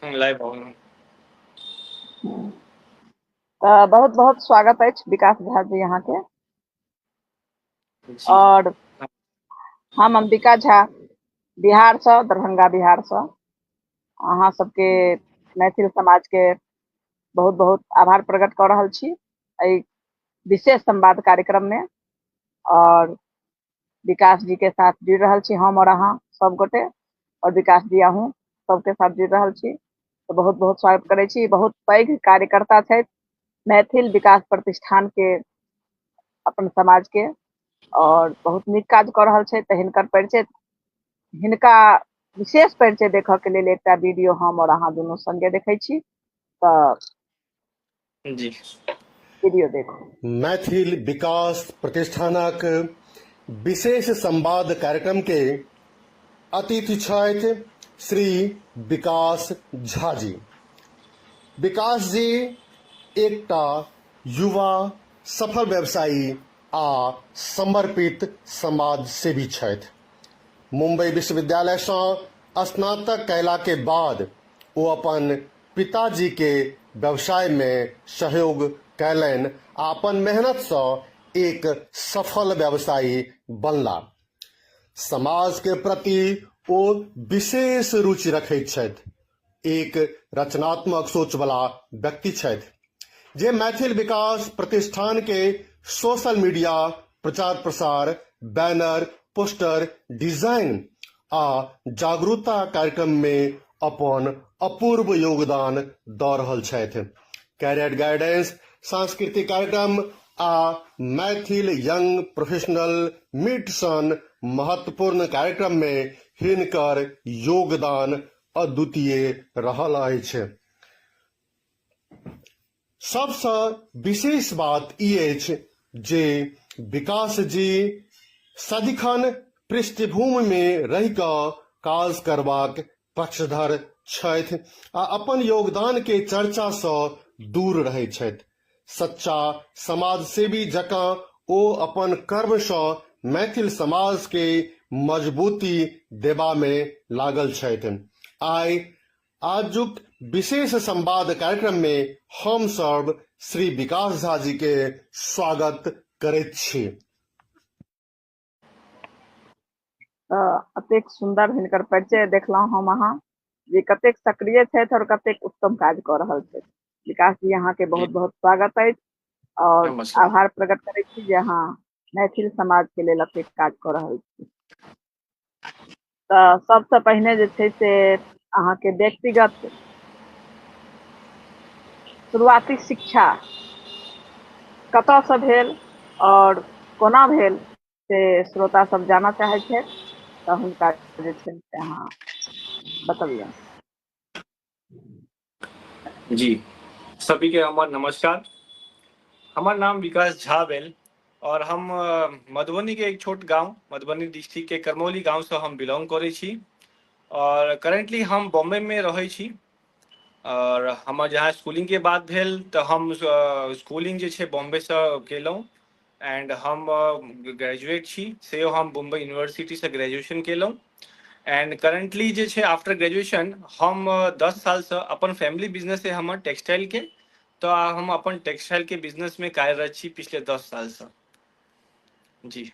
Live भऽ गेल। तऽ बहुत बहुत स्वागत अछि विकास झा जी अहाँके। जी। और हम अंबिका झा बिहारसँ, दरभंगा बिहारसँ अहाँ सबके मैथिल समाजके बहुत बहुत आभार प्रकट कऽ रहल छी एहि विशेष संवाद कार्यक्रममे। और विकास जी के साथ जुड़ि रहल छी हम और अहाँ सब गोटे, और विकास जी अहूँ सबके साथ जुड़ि रहल छी, तऽ बहुत बहुत स्वागत करै छी। बहुत पैघ कार्यकर्ता छथि मैथिल विकास प्रतिष्ठान के, अपन समाज के, और बहुत नीक काज कऽ रहल छथि। तऽ हिनकर परिचय, हिनका विशेष परिचय देखऽ के लेल एकटा वीडियो हम और अहाँ दुनू संगे देखै छी, तऽ जी वीडियो देखू। मैथिल विकास प्रतिष्ठानक विशेष संवाद कार्यक्रम के अतिथि छथि श्री विकास झा जी। विकास जी एकटा युवा सफल व्यवसायी आ समर्पित समाजसेवी छथि। मुंबई विश्वविद्यालय सँ स्नातक कयला के बाद ओ अपन पिताजी के व्यवसाय मे सहयोग कयलनि आ अपन मेहनत सँ एक सफल व्यवसायी बनला। समाज के प्रति ओ विशेष रुचि रखैत छथि। एक रचनात्मक सोच वाला व्यक्ति छथि जे मैथिल विकास प्रतिष्ठान के सोशल मीडिया प्रचार प्रसार, बैनर, पोस्टर डिजाइन आ जागरूकता कार्यक्रम मे अपन अपूर्व योगदान दऽ रहल छथि। कैरियर गाइडेंस, सांस्कृतिक कार्यक्रम आ मैथिल यंग प्रोफेशनल मीट सन महत्वपूर्ण कार्यक्रम मे हिनकर योगदान अद्वितीय रहल अछि। सबसँ विशेष बात ई अछि जे विकास जी सदिखन पृष्ठभूमिमे रहि कऽ काज करबाक पक्षधर छथि आ अपन योगदानके चर्चासँ दूर रहैत छथि। सच्चा समाजसेवी जकाँ ओ अपन कर्मसँ मैथिल समाजके मजबूती देबामे लागल छथि। आइ आजुक विशेष संवाद कार्यक्रम मे हम सब श्री विकास झा जी के स्वागत करैत छी। तऽ एतेक सुन्दर हिनकर परिचय देखलहुँ हम अहाँ जे कतेक सक्रिय छथि और कतेक उत्तम काज कऽ रहल छथि। विकास जी अहाँके बहुत बहुत स्वागत अछि और नमस्कार। आभार प्रकट करै छी जे अहाँ मैथिल समाज के लेल एतेक काज कऽ रहल छी। तऽ सबसँ पहिने जे छै से अहाँके व्यक्तिगत शुरुआती शिक्षा कतयसँ भेल और कोना भेल से श्रोता सब जानऽ चाहै छथि, तऽ हुनका जे छै से अहाँ बतबियौ। जी, सभी के हमर नमस्कार। हमर नाम विकास झा भेल और हम मधुबनी के एक छोट गांव, मधुबनी डिस्ट्रिक्ट के करमौली गांव से हम बिलोंग करै छी और करेंटली हम बॉम्बे में रहै छी। और हमर जहाँ स्कूलिंग के बात भेल तऽ हम स्कूलिंग जे छै बॉम्बे से केलहुँ एंड हम ग्रेजुएट छी, सेहो हम बॉम्बे यूनिवर्सिटी से ग्रेजुएशन केलहुँ। एंड करेंटली जे छै आफ्टर ग्रेजुएशन हम 10 साल से अपन फैमिली बिजनेस है हमर टेक्सटाइल के, तऽ हम अपन टेक्सटाइल के बिजनेस में कार्यरत छी पिछले 10 साल से। जी।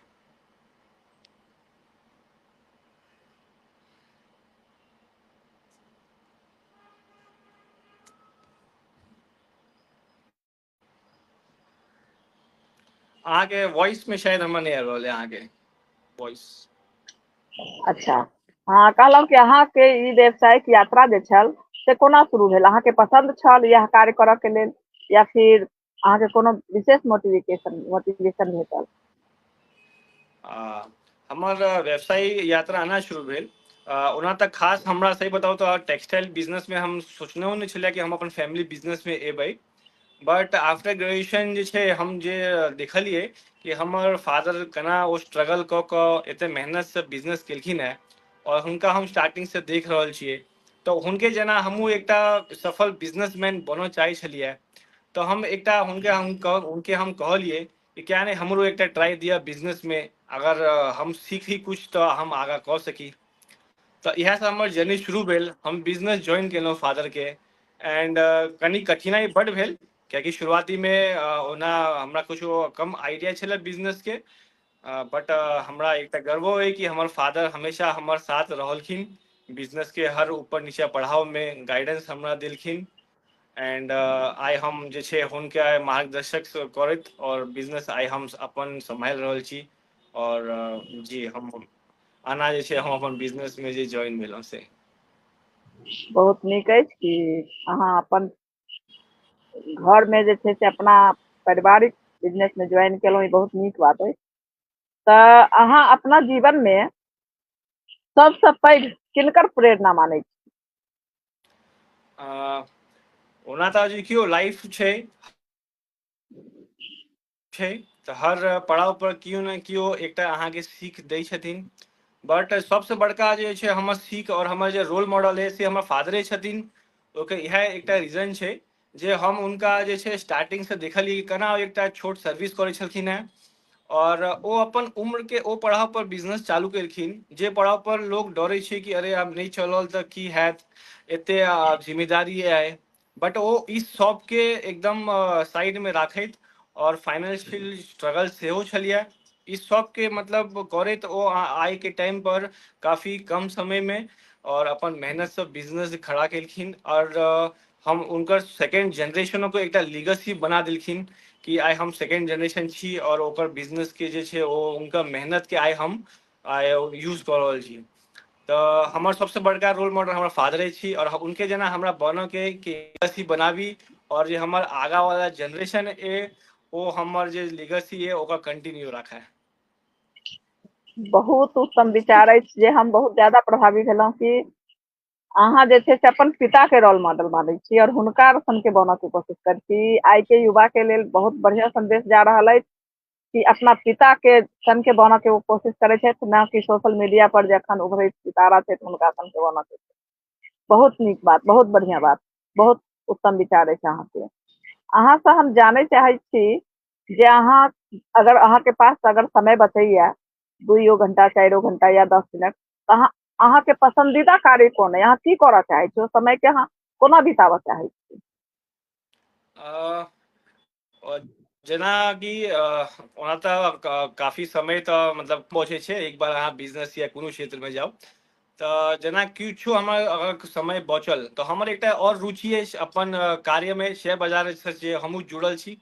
अहाँके वॉइस में शायद हमरा नहि आबि रहल है अहाँके वॉइस। अच्छा, हाँ, कहलहुँ कि अहाँके ई व्यवसायिक यात्रा जे छल से कोना शुरू भेल? अहाँके पसन्द छल इएह कार्य करऽ के लेल या फिर अहाँके कोनो विशेष मोटिवेशन भेटल? हमर व्यवसायिक यात्रा एना शुरू भेल। ओना तऽ खास हमरा सही बताउ तऽ टेक्सटाइल बिजनेस में हम सोचने नहि छलियै कि हम अपन फैमिली बिजनेस में एबै, बट आफ्टर ग्रेजुएशन जे छै हम जे देखलियै कि हमर फादर केना ओ स्ट्रगल कऽ कऽ एते मेहनत से बिजनेस केलखिन हेँ और हुनका हम स्टार्टिंग से देख रहल छियै, तऽ हुनके जेना हमहूँ एकटा सफल बिजनेसमैन बनऽ चाहै छलियै। तऽ हम एकटा हुनके हम कहलियै कि क्या नहीं हमरो एकटा ट्राई दिअ बिजनेस में, अगर हम सीखी कुछ तऽ हम आगाँ कऽ सकी। तऽ इएहसँ हमर जर्नी शुरू भेल। हम बिजनेस ज्वाइन केलहुँ फादरके एंड कनि कठिनाइ बड्ड भेल, कियाकि शुरुआतीमे ओना हमरा किछो कम आइडिया छलै बिजनेसके, बट हमरा एकटा गर्वो अइ कि हमर फादर हमेशा हमर साथ रहलखिन, बिजनेसके हर ऊपर नीचा पढ़ावमे गाइडेंस हमरा देलखिन। एंड I हम जे छै हुनके मार्गदर्शक करैत और बिजनेस I हम अपन सम्हालि रहल छी। और जी हम आना जे छै हम अपन बिजनेस में जे ज्वाइन भेलहुँ से। बहुत नीक अछि कि अहाँ अपन घर में जे छै से अपना पारिवारिक बिजनेस में ज्वाइन केलहुँ, ई बहुत नीक बात अछि। तऽ अहाँ अपना जीवन में सबसँ पैघ किनकर प्रेरणा मानै छी? ओना तऽ देखियौ लाइफ छै छै तऽ हर पड़ाव पर केओ ने केओ एकटा अहाँके सीख दै छथिन, बट सबसँ बड़का जे छै हमर सीख और हमर जे रोल मॉडल है से हमर फादरे छथिन। ओकर इएह एकटा रीजन छै जे हम हुनका जे छै स्टार्टिंग से देखलियै कि केना एकटा छोट सर्विस करै छलखिन हेँ और ओ अपन उम्र के ओ पड़ाव पर बिजनेस चालू केलखिन, जे पड़ाव पर लोग डरै छै कि अरे आब नहि चलल तऽ की हैत, एते जिम्मेदारी है, बट ओ इस सबके एकदम साइड में राखैत और फाइनेंशियल स्ट्रगल सेहो छलियै, इस सबके मतलब करैत ओ आइ के टाइम पर काफी कम समय में और अपन मेहनत से बिजनेस खड़ा केलखिन और हम हुनकर सेकेंड जेनरेशनो के एकटा लीगेसी बना देलखिन कि आइ हम सेकेंड जेनरेशन छी और ओकर बिजनेस के जे छै ओ हुनकर मेहनत के आइ हम आइ यूज कऽ रहल छी। तऽ हमर सबसँ बड़का रोल मॉडल हमर फादरे छी और उनके जेना हमरा बनऽ के लीगेसी बनाबी और जे हमर आगा वाला जेनरेशन ए ओ हमर जे लीगेसी ए ओकर कंटिन्यू राखै। बहुत उत्तम विचार अछि जे हम बहुत ज्यादा प्रभावित भेलहुँ कि अहाँ जे छै से अपन पिता के रोल मॉडल मानै छी और हुनका सन के बनऽ के कोशिश करै छी। आइ के युवा के लेल बहुत बढ़िया संदेश जा रहल अछि कि अपना पिता के सन के बनऽ के ओ कोशिश करै छथि, न कि सोशल मीडिया पर जखन उभरैत सितारा छथि हुनका सन के बनऽ के। बहुत नीक बात, बहुत बढ़िया बात, बहुत उत्तम विचार अछि अहाँके। अहाँ से हम जानय चाहै छी जे अहाँ अगर अहाँके पास अगर समय बचैया 2 घंटा 4 घंटा या 10 मिनट, तऽ अहाँ अहाँके पसन्दीदा कार्य कोन अइ, अहाँ की करऽ चाहै छी, ओ समय के अहाँ कोना बिताबऽ चाहै छी? जेना कि ओना तऽ काफी समय तऽ मतलब पहुँचै छै एक बार अहाँ बिजनेस या कोनो क्षेत्र में जाउ, तऽ जेना किछु हमर अगर समय बचल तऽ हमर एकटा और रुचि अछि अपन कार्य में, शेयर बाजार से जे हमहूँ जुड़ल छी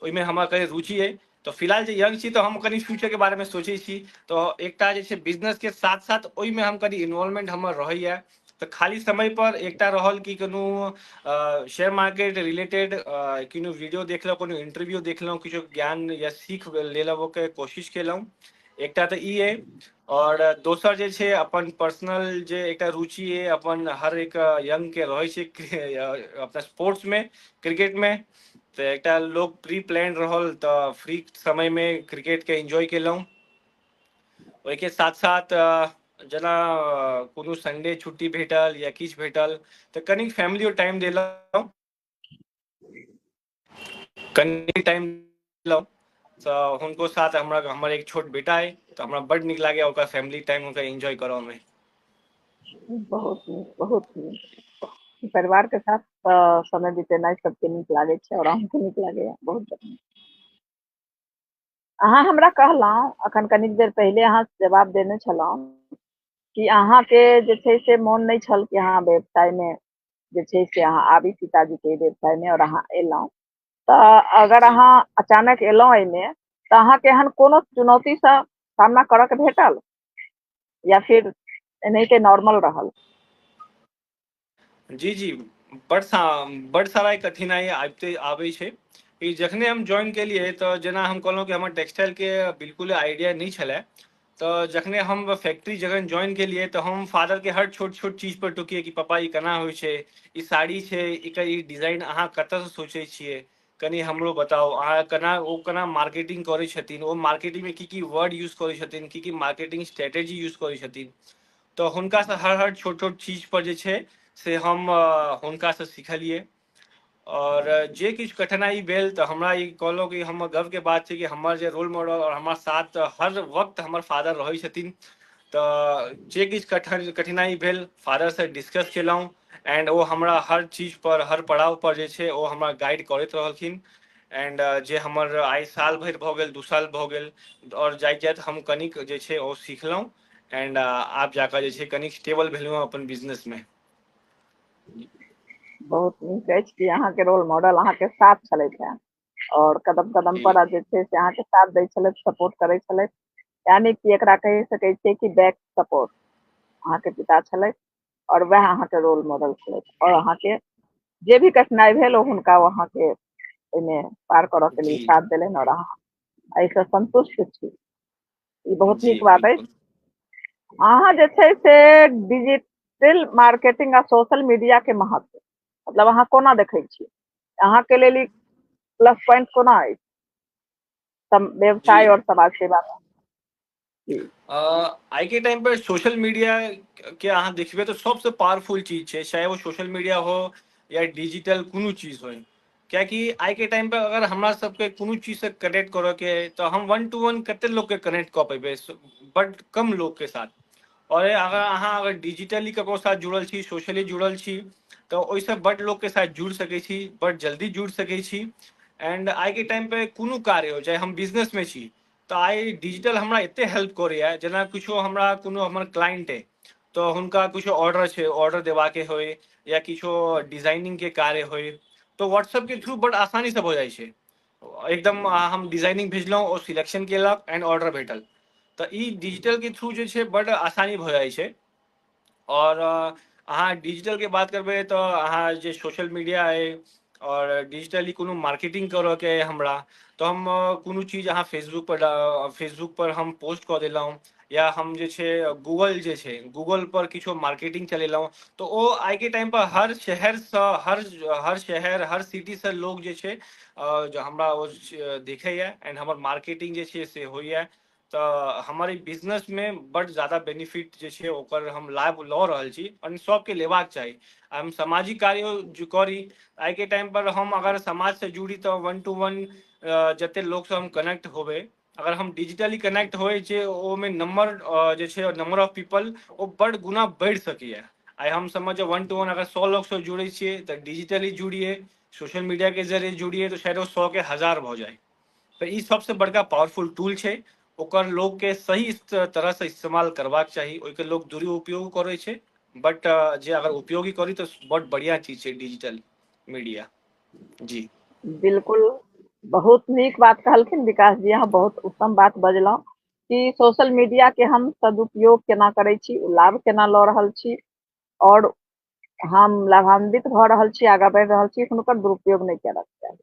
ओहिमे हमर कनि रुचि अइ। तऽ फिलहाल जे यंग छी तऽ हम कनि फ्यूचर के बारे में सोचै छी, तऽ एकटा जे छै बिजनेस के साथ साथ ओहिमे हम कनि इन्वॉल्वमेंट हमर रहैया। तऽ खाली समय पर एकटा रहल कि कोनो शेयर मार्केट रिलेटेड कोनो वीडियो देखलहुँ, कोनो इंटरव्यू देखलहुँ, किछु ज्ञान या सीख लेबऽ के कोशिश केलहुँ, एकटा तऽ ई अइ। और दोसर जे छै अपन पर्सनल जे एकटा रुचि अइ अपन हर एक यंग के रहै छै अपना स्पोर्ट्स में, क्रिकेट में, तऽ एकटा लोक प्री प्लान रहल तऽ फ्री समय में क्रिकेट के एंजॉय केलहुँ। ओहिके साथ साथ जेना कोनो संडे छुट्टी भेटल या किछु भेटल तऽ कनि फैमिलियो टाइम देलहुँ, कनि टाइम देलहुँ तऽ हुनको साथ हमरा हमर एक छोट बेटा अइ तऽ हमरा बड नीक लागैया ओकर फैमिली टाइम हुनका एंजॉय करऽ मे। बहुत नीक, बहुत नीक। परिवार के साथ समय बितेनाइ सबके नीक लागै छै और अहूँके नीक लागैया, बहुत बढ़िया। अहाँ हमरा कहलहुँ अखन कनिक देर पहिले अहाँ जवाब देने छलहुँ कि अहाँके जे छै से मोन नहि छल कि अहाँ व्यवसाय में जे छै से अहाँ आबी पिताजी के व्यवसाय में, और अहाँ एलहुँ। तऽ अगर अहाँ अचानक एलहुँ एहिमे तऽ अहाँके एहन कोनो चुनौतीसँ सामना करऽ के भेटल या फिर एनाहिते नॉर्मल रहल? जी जी, बड़ सारा कठिनाई आबिते आबै छै। ई जखने हम ज्वाइन केलियै तऽ जेना हम कहलहुँ कि हमर टेक्सटाइल के बिल्कुल आइडिया नहि छलै, तऽ जखने हम फैक्ट्री जखन ज्वाइन केलियै तऽ हम फादर के हर छोट छोट चीज पर टोकियै कि पापा ई केना होइ छै, ई साड़ी छै, एकर ई डिजाइन अहाँ कतऽसँ सोचै छियै, कनि हमरो बताउ, अहाँ केना ओ केना मार्केटिंग करै छथिन, ओ मार्केटिंग में की की वर्ड यूज करै छथिन, की की मार्केटिंग स्ट्रेटेजी यूज करै छथिन। तऽ हुनकासँ हर हर छोट छोट चीज पर जे छै से हम हुनकासँ सिखलियै। और जे किछु कठिनाइ भेल तऽ हमरा ई कहलहुँ कि हमर गर्वके बात छै कि हमर जे रोल मॉडल और हमर साथ हर वक्त हमर फादर रहै छथिन, तऽ जे किछु कठिनाइ भेल, फादरसँ डिस्कस केलहुँ एंड ओ हमरा हर चीज पर, हर पड़ाव पर जे छै ओ हमरा गाइड करैत रहलखिन। एंड जे हमर आइ साल भरि भऽ गेल, 2 साल भऽ गेल आओर जाइत जाइत हम कनिक जे छै ओ सिखलहुँ एंड आब जाकऽ जे छै कनिक स्टेबल भेलहुँ अपन बिजनेसमे। बहुत नीक अछि कि अहाँके रोल मॉडल अहाँके साथ छलथि हेँ और कदम कदम पर जे छै से अहाँके साथ दै छलथि, सपोर्ट करै छलथि। यानी कि एकरा कहि सकै छियै कि बैक सपोर्ट अहाँके पिता छलथि और वएह अहाँके रोल मॉडल छलथि और अहाँके जे भी कठिनाइ भेल, ओ हुनका ओ अहाँके ओहिमे पार करऽ के लेल साथ देलनि और अहाँ एहिसँ संतुष्ट छी। ई बहुत नीक बात अछि। अहाँ जे छै से डिजिटल मार्केटिंग आ सोशल मीडिया के महत्व मतलब अहाँ कोना देखै छियै? अहाँके लेल ई प्लस पॉइंट कोना अछि व्यवसाय और समाज सेवा मे? आइ के टाइम पर सोशल मीडिया के अहाँ देखबै तऽ सबसँ पावरफुल चीज छै, चाहे ओ सोशल मीडिया हो या डिजिटल कोनो चीज होइ। कियाकि आइ के टाइम पर अगर हमरा सबके कोनो चीज से कनेक्ट करऽ के अइ, तऽ हम वन टू वन कते लोक के कनेक्ट कऽ पेबै? बड कम लोक के साथ। और अगर अहाँ अगर डिजिटली ककरो साथ जुड़ल छी, सोशली जुड़ल छी, तऽ ओहिसँ बड लोक के साथ जुड़ि सकै छी, बड जल्दी जुड़ि सकै छी। एंड I के टाइम पे कोनो कार्य हो, चाहे हम बिजनेस में छी, तऽ आइ डिजिटल हमरा एते हेल्प करैया। जेना किछो हमरा कोनो हमर क्लाइंट अइ, तऽ हुनका किछो ऑर्डर छै, ऑर्डर देबाके होइ या किछो डिजाइनिंग के कार्य होइ, तऽ व्हाट्सएप के थ्रू बड आसानी से भऽ जाइ छै एकदम। हम डिजाइनिंग भेजलहुँ, ओ सिलेक्शन केलक एंड ऑर्डर भेटल। तऽ ई डिजिटल के थ्रू जे छै बड आसानी भऽ जाइ छै। और अहाँ डिजिटल के बात करबै तऽ अहाँ जे सोशल मीडिया अइ और डिजिटली कोनो मार्केटिंग करऽ के अइ हमरा, तऽ हम कोनो चीज अहाँ फेसबुक पर हम पोस्ट कऽ देलहुँ या हम जे छै गूगल जे छै, गूगल पर किछो मार्केटिंग चलेलहुँ, तऽ ओ आइ के टाइम पर हर शहरसँ, हर हर शहर, हर सिटीसँ लोग जे छै जे हमरा ओ देखैया एंड हमर मार्केटिंग जे छै से होइया। तऽ हमर ई बिजनेसमे बड ज्यादा बेनिफिट जे छै ओकर हम लाभ लऽ रहल छी और सबके लेबाक चाही। हम सामाजिक कार्य जो करी, आइ के टाइम पर हम अगर समाज से जुड़ी, तऽ वन टू वन जते लोक से हम कनेक्ट होबै, अगर हम डिजिटली कनेक्ट होइ छै, ओहिमे नंबर जे छै, नंबर ऑफ पीपल, ओ बड गुना बढ़ि सकैया। आइ हम समझ वन टू वन अगर 100 लोग से जुड़ै छियै, तऽ डिजिटली जुड़िए, सोशल मीडिया के जरिए जुड़िए, तऽ शायद ओ 100 के हजार भऽ जाए। तऽ ई सबसे बड़का पावरफुल टूल छै। ओकर लोग के सही तरह से इस्तेमाल करबाक चाही। ओहिके लोग दुरुपयोग करै छै, बट जे अगर उपयोगी करी तऽ बड बढ़िया चीज छै डिजिटल मीडिया जी। बिल्कुल, बहुत नीक बात कहलखिन विकास जी। अहाँ बहुत उत्तम बात बजलहुँ कि सोशल मीडिया के हम सदुपयोग केना करै छी, लाभ केना लऽ रहल छी और हम लाभान्वित भऽ रहल छी, आगाँ बढ़ि रहल छी। हुनकर दुरुपयोग नहि करक चाही।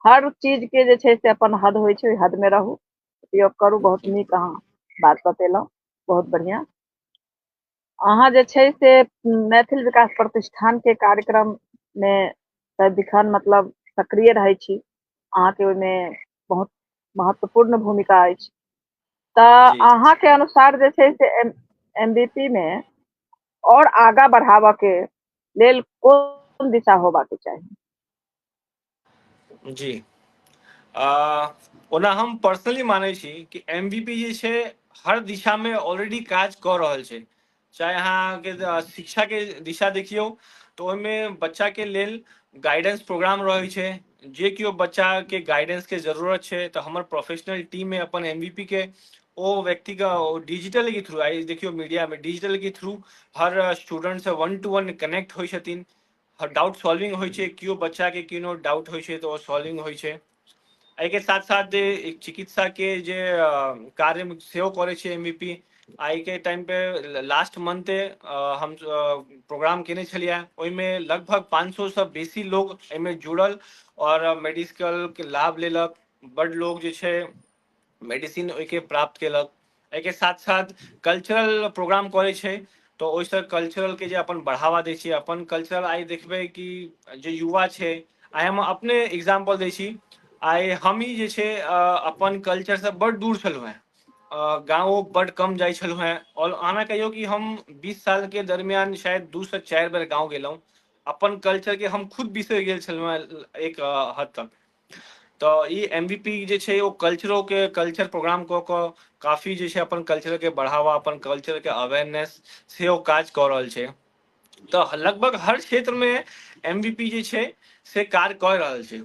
हर चीज के जे छै से अपन हद होइ छै, ओहि हद मे रहू, उपयोग करू। बहुत नीक अहाँ बात बतेलहुँ, बहुत बढ़िआँ। अहाँ जे छै से मैथिल विकास प्रतिष्ठान के कार्यक्रम मे सदिखन मतलब सक्रिय रहै छी। अहाँके ओहिमे बहुत महत्वपूर्ण भूमिका अछि। तऽ अहाँके अनुसार जे छै से एमवीपी मे और आगाँ बढ़ाबऽ के लेल कोन दिशा होबाक चाही? जी, ओना हम पर्सनली मानै छी कि एमवीपी जे छै हर दिशा मे ऑलरेडी काज कऽ रहल छै। चाहे अहाँके शिक्षा के दिशा देखियौ, तऽ ओहिमे बच्चा के लेल गाइडेंस प्रोग्राम रहै छै। जे केओ बच्चा के गाइडेंस के जरूरत छै, तऽ हमर प्रोफेशनल टीम मे अपन एमवीपी के ओ व्यक्ति का डिजिटल के थ्रू, आइ देखियौ मीडिया मे डिजिटल के थ्रू हर स्टूडेंट से वन टू वन कनेक्ट होइ छथिन। हर डाउट सॉल्विंग होइ छै। केओ बच्चा के कोनो डाउट होइ छै, तऽ ओ सॉल्विंग होइ छै। एहिके साथ साथ एक चिकित्सा के जे कार्य सेहो करै छै एमवीपी। आइ के टाइम पे लास्ट मंथ हम प्रोग्राम केने छलियै, ओहिमे लगभग 500 सँ बेसी लोग एहिमे जुड़ल और मेडिकल के लाभ लेलक। बड लोग जे छै मेडिसिन ओहिके प्राप्त केलक। एहिके साथ साथ कल्चरल प्रोग्राम करै छै, तऽ ओहिसँ कल्चरल के जे अपन बढ़ावा दै छै। अपन कल्चरल आइ देखबै कि जे युवा छै, आइ हम अपने एग्जाम्पल दै छी, आइ हमही जे छै अपन कल्चरसँ बड दूर छलहुँ हेँ। गाँवो बड कम जाइ छलहुँ हेँ आओर अहाँ कहियौ कि हम 20 साल के दरमियान शायद 2 से 4 बेर गाँव गेलहुँ। अपन कल्चर के हम खुद बिसरि गेल छलहुँ हेँ एक हद तक। तऽ ई एमवीपी जे छै ओ कल्चरो के कल्चर प्रोग्राम कऽ कऽ काफी जे छै अपन कल्चर के बढ़ावा, अपन कल्चर के अवेयरनेस सेहो काज कऽ रहल छै। तऽ लगभग हर क्षेत्र मे एमवीपी जे छै से कार्य कऽ रहल छै।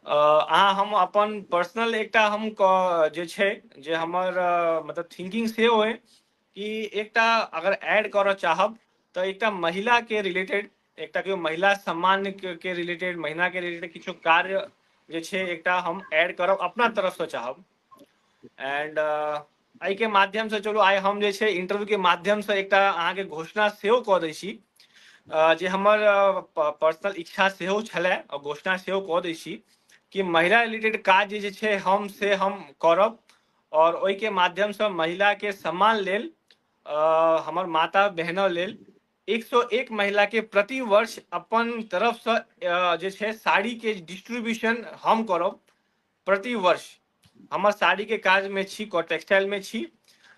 अहाँ हम अपन पर्सनल एकटा हम जे छै जे हमर मतलब थिंकिंग सेहो अइ कि एकटा अगर ऐड करऽ चाहब तऽ एकटा महिला के रिलेटेड, एकटा केओ महिला सम्मान के रिलेटेड, महिला के रिलेटेड किछु कार्य जे छै एकटा हम ऐड करब अपना तरफ से चाहब। एंड एहिके माध्यम से चलू आइ हम जे छै इंटरव्यू के माध्यम से एकटा अहाँके घोषणा सेहो कऽ दै छी, जे हमर पर्सनल इच्छा सेहो छलै, और घोषणा सेहो कऽ दै छी कि महिला रिलेटेड काज जे छै हम से हम करब, और ओहिके माध्यम से महिला के सम्मान लेल, हमर माता बहनों लेल 101 महिला के प्रति वर्ष अपन तरफ से जे छै साड़ी के डिस्ट्रीब्यूशन हम करब प्रति वर्ष। हमर साड़ी के काज में छी, टेक्सटाइल में छी,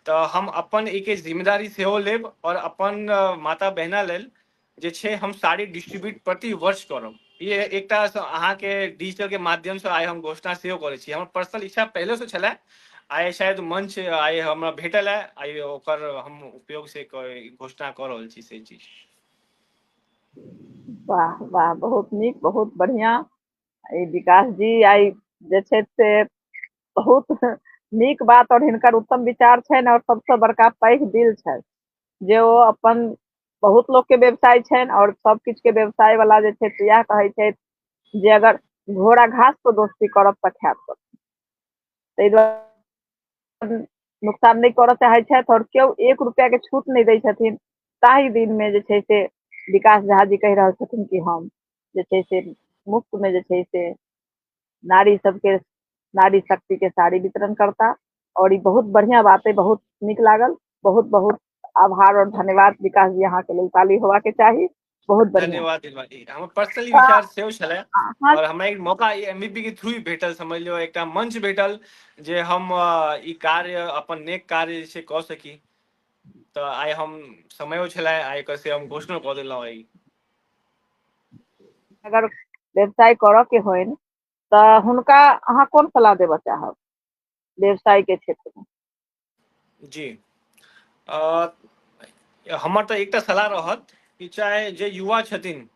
तऽ हम अपन एक जिम्मेदारी सेहो लेब और अपन माता बहना लेल जे छै हम साड़ी डिस्ट्रीब्यूट प्रति वर्ष करब। ई एकटा अहाँके डिजिटल के माध्यम से आइ हम घोषणा सेहो करै छी। हमर पर्सनल इच्छा पहिले से छलै, आइ शायद मंच आइ हमरा भेटल है, आइ ओकर हम उपयोग से घोषणा कऽ रहल छी से चीज। वाह वाह, बहुत नीक, बहुत बढ़िया। ई विकास जी आइ जे छै से बहुत नीक बात और हिनकर उत्तम विचार छनि, और सबसँ बड़का पैघ दिल छनि जे ओ अपन बहुत लोक के व्यवसाय छनि और सब किछु के व्यवसाय वाला जे छै इएह कहै छथि जे अगर घोड़ा घास पर दोस्ती करत तऽ खायत कथी। ताहि दुआरे नुकसान नहि करऽ चाहै छथि और केओ 1 रुपआ के छूट नहि दै छथिन। ताहि दिन मे जे छै से विकास झा जी कहि रहल छथिन कि हम जे छै से मुफ्त मे जे छै से नारी सबके, नारी शक्ति के साड़ी वितरण करता, और ई बहुत बढ़िया बात है, बहुत नीक लागल। बहुत बहुत आभार और धन्यवाद विकास जी, अहाँ के लेल ताली होवा के चाही। बहुत बढ़िया, धन्यवाद। हमर पर्सनली विचार सेहो छलै और हमरा एक मौका एमवीपी के थ्रू ही भेटल, समझ लियौ एकटा मंच भेटल जे हम ई कार्य अपन नेक कार्य जे छै कऽ सकी। तऽ आइ हम समयो छलै, आइ एकर से हम घोषणा कऽ देलहुँ। आइ अगर व्यवसाय करऽ के होइन तऽ हुनका अहाँ कोन सलाह देबऽ चाहब व्यवसाय के क्षेत्र में? जी, हमर तऽ एकटा सलाह रहत कि चाहे जे युवा छथिन,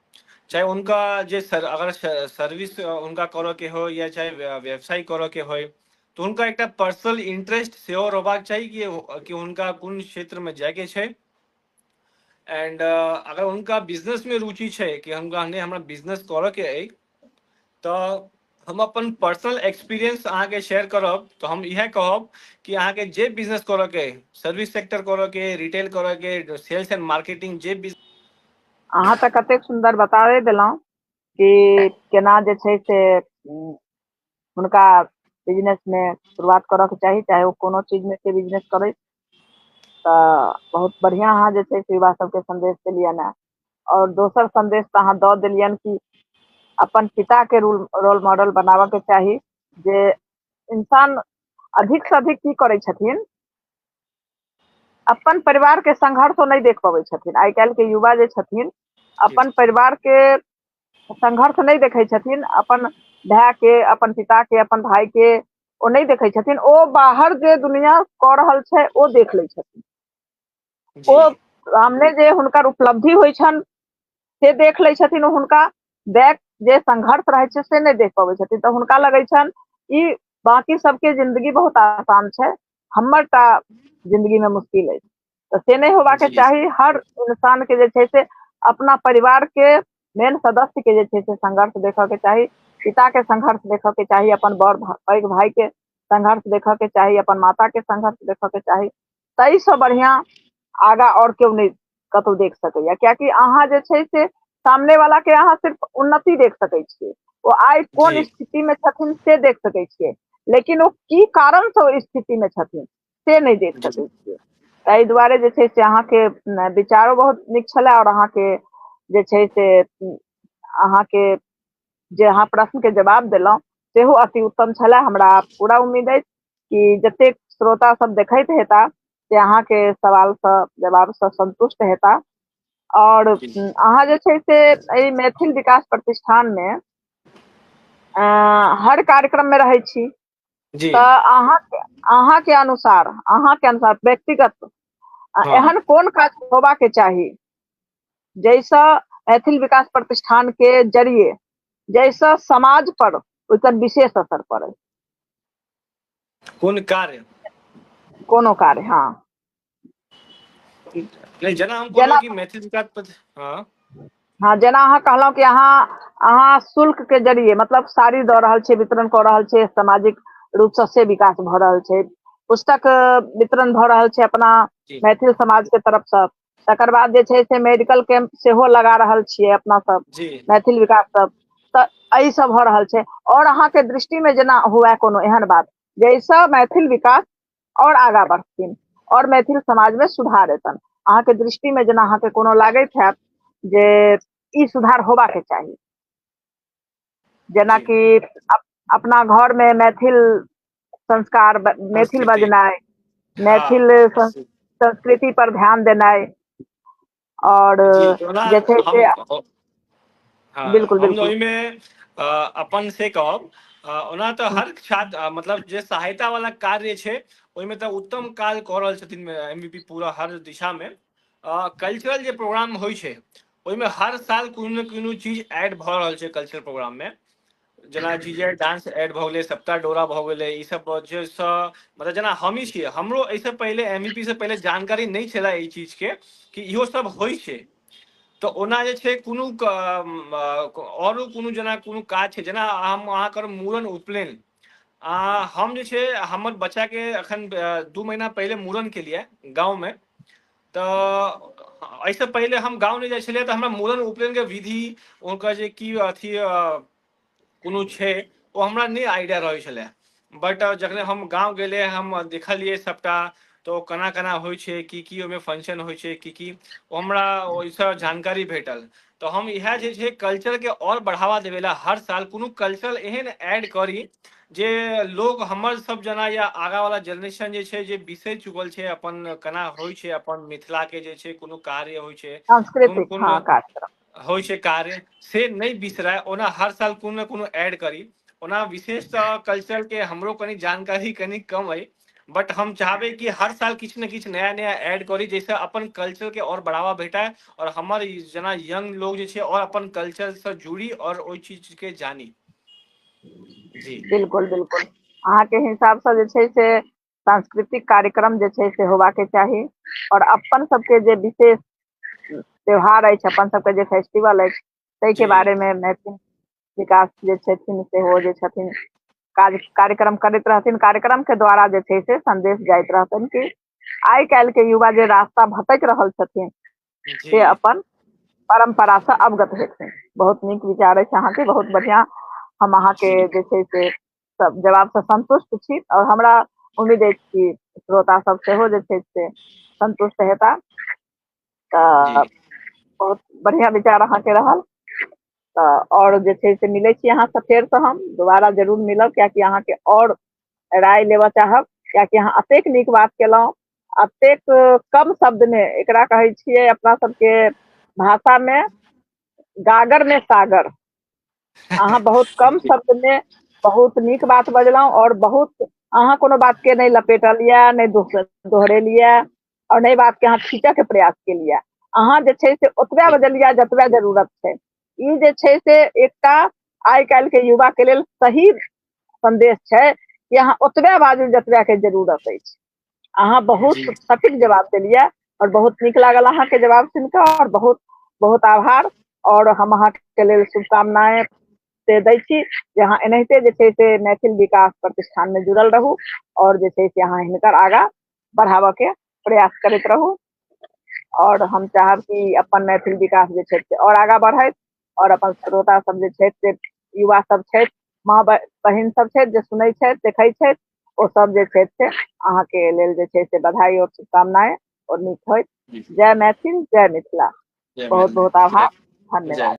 चाहे उनका जे अगर सर्विस उनका करऽ के हो या चाहे व्यवसाय करऽ के हो, तऽ हुनका एकटा पर्सनल इंटरेस्ट सेहो रहबाक चाही कि हुनका कोन क्षेत्र में जायके छै। एंड अगर हुनका बिजनेस में रुचि छै कि हुनका नहि हमरा बिजनेस करऽ के अइ, तऽ हम अपन पर्सनल एक्सपीरियंस अहाँके शेयर करब। तऽ हम इएह कहब कि अहाँके जे बिजनेस करऽ के अइ, सर्विस सेक्टर करऽ के, रिटेल करऽ के, सेल्स एंड मार्केटिंग जे अहाँ तऽ कतेक सुन्दर बताबे देलहुँ कि केना जे छै से हुनका बिजनेस में शुरुआत करऽ के चाही, चाहे ओ कोनो चीज में से बिजनेस करै। तऽ बहुत बढ़िया अहाँ जे छै से युवा सबके संदेश देलियनि हेँ। और दोसर संदेश तऽ अहाँ दऽ देलियनि कि अपन पिता के रोल मॉडल बनाबऽ के चाही, जे इंसान अधिक से अधिक की करै छथिन, अपन परिवार के संघर्ष ओ नहि देख पबै छथिन। आइ काल्हि के युवा जे छथिन अपन परिवार के संघर्ष नहि देखै छथिन, अपन भाय के, अपन पिता के, अपन भाई के ओ नहि देखै छथिन। ओ बाहर जे दुनिया कऽ रहल छै ओ देख लै छथिन। ओ सामने जे हुनकर उपलब्धि होइ छनि से देख लै छथिन, हुनका बैक जे संघर्ष रहै छै से नहि देख पबै छथिन। तऽ हुनका लगै छनि ई बाकी सबके जिंदगी बहुत आसान छै, हमर टा जिंदगी में मुश्किल अछि। तऽ से नहि होबाक चाही। हर इंसान के जे छै से अपना परिवार के मेन सदस्य के जे छै से संघर्ष देखऽ के चाही, पिता के संघर्ष देखऽ के चाही, अपन बड़ पैघ भाई के संघर्ष देखऽ के चाही, अपन माता के संघर्ष देखऽ के चाही। ताहिसँ बढ़िया आगा और केओ नहि कतौ देख सकैया, कियाकि अहाँ जे छै से सामने वाला के अहाँ सिर्फ उन्नति देख सकै छियै, ओ आइ कोन स्थिति में छथिन से देख सकै छियै, लेकिन ओ की कारण से ओहि स्थिति में छथिन से नहि देख सकै छियै। ताहि दुआरे जे छै से अहाँके विचारो बहुत नीक छलै, और अहाँके जे छै से अहाँके जे अहाँ प्रश्न के जवाब देलहुँ सेहो अति उत्तम छलै। हमरा पूरा उम्मीद अछि कि जतेक श्रोता सब देखैत हेता से अहाँके सवालसँ जवाबसँ संतुष्ट हेता। और अहाँ जे छै से एहि मैथिल विकास प्रतिष्ठान में हर कार्यक्रम में रहै छी, जी। तऽ अहाँके अनुसार, अहाँके अनुसार व्यक्तिगत एहन कोन काज होबाक चाही जाहिसँ मैथिल विकास प्रतिष्ठान के जरिए जाहिसँ समाज पर ओकर विशेष असर पड़े? कोन कार्य? कोनो कार्य, हँ। नहि, जेना हम कहलहुँ जेना कि मैथिल विकास, हँ। हँ, जेना अहाँ कहलहुँ कि अहाँ शुल्क के जरिए मतलब साड़ी दऽ रहल छियै, वितरण कऽ रहल छियै, सामाजिक रूपसँ से विकास भऽ रहल छै, पुस्तक वितरण भऽ रहल छै अपना मैथिल समाज के तरफसँ, तकर बाद जे छै से मेडिकल कैंप सेहो लगा रहल छियै अपना सब मैथिल विकास सब, तऽ एहि सब भऽ रहल छै। और अहाँके दृष्टिमे जेना हुए कोनो एहन बात जाहिसँ मैथिल विकास और आगाँ बढ़थिन और मैथिल समाजमे सुधार एतनि, अहाँके दृष्टिमे जेना अहाँके कोनो लागैत हैत जे ई सुधार होबाके चाही, जेनाकि अपना घरमे मैथिल संस्कार, मैथिल संस्कृति बजनाइ, मैथिल संस्कृति पर ध्यान देनाइ, और जी। ओना जे छै हम से हँ, बिल्कुल हम बिल्कुल। ओहिमे अपन से कहब, ओना तऽ हर छात्र मतलब जे सहायता वाला कार्य छै ओहिमे तऽ उत्तम कार्य कऽ रहल छथिन एमवीपी पूरा हर दिशामे। कल्चरल जे प्रोग्राम होइ छै ओहिमे हर साल कोनो ने कोनो चीज ऐड भऽ रहल छै कल्चरल प्रोग्राममे, जेना झिझिया डांस ऐड भऽ गेलै, सप्ता डोरा भऽ गेलै, ई सब जाहिसँ मतलब जेना हमही छियै, हमरो एहिसँ पहिले एमवीपी से पहिले जानकारी नहि छलै एहि चीजके कि इहो सब होइ छै। तऽ ओना जे छै कोनो आओरो कोनो जेना कोनो काज छै, जेना हम अहाँ करब मूड़न उपनयन, हम जे छै हमर बच्चाके एखन 2 महीना पहिले मूड़न केलियै गाँवमे, तऽ एहिसँ पहिले हम गाँव नहि जाइ छलियै, तऽ हमरा मूड़न उपनयनके विधि हुनकर जे की अथी कोनो छै ओ हमरा नहि आइडिया रहै छलै। बट जखने हम गाँव गेलियै, हम देखलियै सभटा, तऽ ओ केना केना होइ छै, की की ओहिमे फंक्शन होइ छै, की की, ओ हमरा ओहिसँ जानकारी भेटल। तऽ हम इएह जे छै कल्चरके आओर बढ़ावा देबै लए हर साल कोनो कल्चर एहन ऐड करी जे लोग हमर सब जना या आगाँ वाला जनरेशन जे छै जे बिसरि चुकल छै अपन केना होइ छै अपन मिथिला के जे छै कोनो कार्य होइ छै, कोन सांस्कृतिक, कोन हँ, कार्यक्रम। होइ छै कार्य, से नहि बिसराय, ओना हर साल कोनो ने कोनो ऐड करी। ओना विशेष तऽ कल्चर के हमरो कनि जानकारी कनि कम अइ, बट हम चाहबै कि हर साल किछु ने किछु नया नया ऐड करी जाहिसँ अपन कल्चर के आओर बढ़ावा भेटाय और हमर जेना यंग लोग जे छै और अपन कल्चर से जुड़ी और ओहि चीज के जानी। जी। बिल्कुल बिल्कुल। अहाँके हिसाबसँ जे छै से सांस्कृतिक कार्यक्रम जे छै से होबाके चाही, और अपन सबके जे विशेष त्योहार अछि, अपन सबके जे फेस्टिवल अछि, ताहिके बारेमे मैथिल विकास जे छथिन सेहो जे छथिन काज कार्यक्रम करैत रहथिन, कार्यक्रम के द्वारा जे छै से संदेश जाइत रहतनि कि आइ काल्हि के युवा जे रास्ता भटकि रहल छथिन से अपन परम्परासँ अवगत हेथिन। बहुत नीक विचार अछि अहाँके, बहुत बढ़िआँ। हम अहाँके जे छै से सब जवाबसँ संतुष्ट छी, और हमरा उम्मीद अछि कि श्रोता सब सेहो जे छै से संतुष्ट हेता। तऽ बहुत बढ़िआँ विचार अहाँके रहल। तऽ आओर जे छै से मिलै छी अहाँसँ फेरसँ, हम दोबारा जरूर मिलब, कियाकि अहाँके आओर राय लेबऽ चाहब, कियाकि अहाँ एतेक नीक बात केलहुँ, एतेक कम शब्दमे, एकरा कहै छियै अपना सबके भाषामे गागर मे सागर। अहाँ बहुत कम शब्द मे बहुत नीक बात बजलहुँ, और बहुत अहाँ कोनो बात के नहि लपेटलियै, नहि दोहरेलियै, और नहि बात के अहाँ खींचऽ के प्रयास केलियै। अहाँ जे छै से ओतबे बजलियै जतबे जरूरत छै। ई जे छै से एकटा आइ काल्हि के युवा के लेल सही संदेश छै कि अहाँ ओतबे बाजू जतबे के जरूरत अछि। अहाँ बहुत सटीक जवाब देलियै और बहुत नीक लागल अहाँके जवाब सुनि कऽ, और बहुत बहुत आभार। और हम अहाँके लेल शुभकामनाएं से दै छी जे अहाँ एनाहिते जे छै से मैथिल विकास प्रतिष्ठान मे जुड़ल रहू, और जे छै से अहाँ हिनकर आगाँ बढ़ाबऽ के प्रयास करैत रहू। और हम चाहब कि अपन मैथिल विकास जे छै से और आगाँ बढ़ैत, और अपन श्रोता सब जे छै से युवा सब छथि, माँ बहिन सब छथि जे सुनै छथि देखै छथि, ओ सब जे छै से अहाँके लेल जे छै से बधाई और शुभकामनाएं और नीक होइत। जय मैथिल, जय मिथिला। जय बहुत मैथिल, बहुत आभार, जय। धन्यवाद।